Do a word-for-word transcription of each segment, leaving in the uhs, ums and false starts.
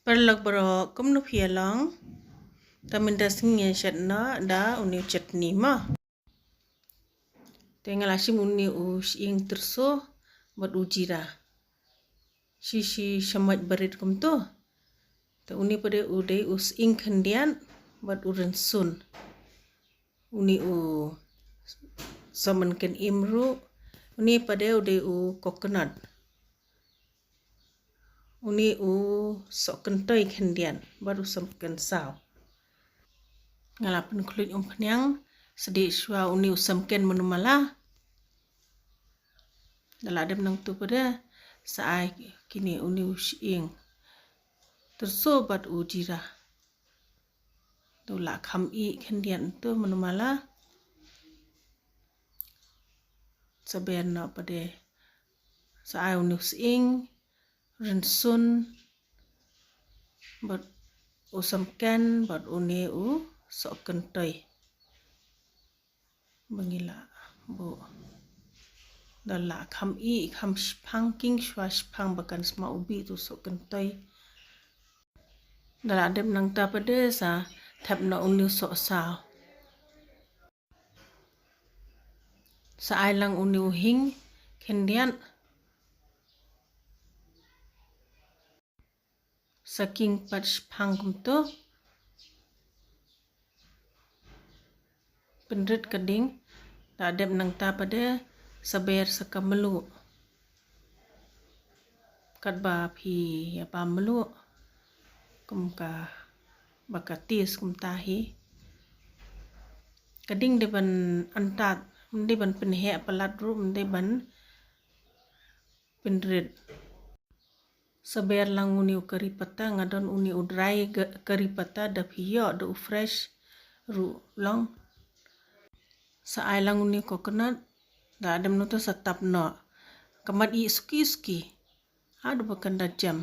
Paralok baroh, kumno phi ïa long? Te mynta sngi ngin shet noh da une u chutney mo. Te nga la shim une u shyieng tyrso bad u jira. Shi shi shamoit barit kumto. Te une pat de u dei u shyieng khyndiat bad u rynsun. Une u sohmynken im ruh. Une pat de u dei u coconut. Une u sohkyntoi khyndiat bad u samken saw. Nga la pynkhluit umphniang sdie shuwa une u samken mano mala. Da la dep nangto pat de sa ai kine une u shyieng tyrso bad u jira. To la kham ih khyndiat to mano mala. Sa ber noh pat de sa ai une u shyieng, rynsun, bad u samken, bad une u sohkyntoi. Ba ngi la buh. Da la kham ih kham shipang, king shuwa shipang ba kan sma u bih tu sohkyntoi. Da la dep nangta pat de sa thep noh une u sohsaw. Sa ai lang une u hing khyndiat. Sa king pat shipang kumto. Pynrit ka ding. Da dep nangta pat de sa ber sa ka mluh. Katba phi ïa bam mluh kum ka ba ka tis kumta hi. Ka ding dei ban antat, ym dei ban pynheh palat ruh, ym dei ban pynrit. Sa ber lang une u kari pata, nga don une u dry ga-, kari pata, da phi ïoh da u fresh ruh long. Sa ai lang une u coconut, da dep nangto sa tap noh. Ka mat ih suki suki. Haduh ba kan da jem.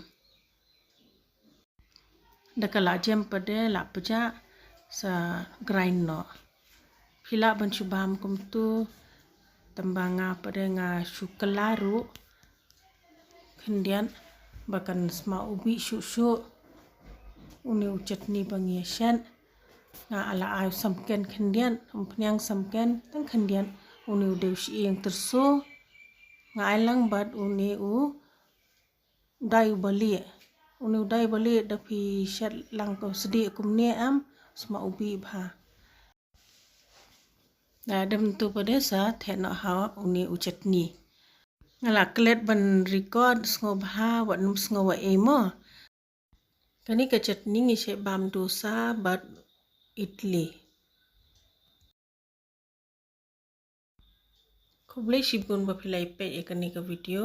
Da ka la jem pat de la pjah sa grind noh. Phi lah ban shu bam kumto, tangba nga pat de nga shu kylla ruh khyndiat ba kan sma u bih shuh shuh une u chutney ba ngi ïa shet. Nga la ai u samken khyndiat, umphniang samken tang khyndiat, une u dei u shyieng tyrso. Nga ai lang bad une u dai u balieh. Une u dai u balieh da phi shet lang ko sdie kumne em, sma u bih bha. Da dep nangto pat de sa theh noh ha une u chutney. Nga la klet ban record sngewbha wat nym sngew wa ei mo. Kane ka chutney ngi shait bam dosa bad idli. Khublei shibun ba phi la ïa peit ïa kane ka video.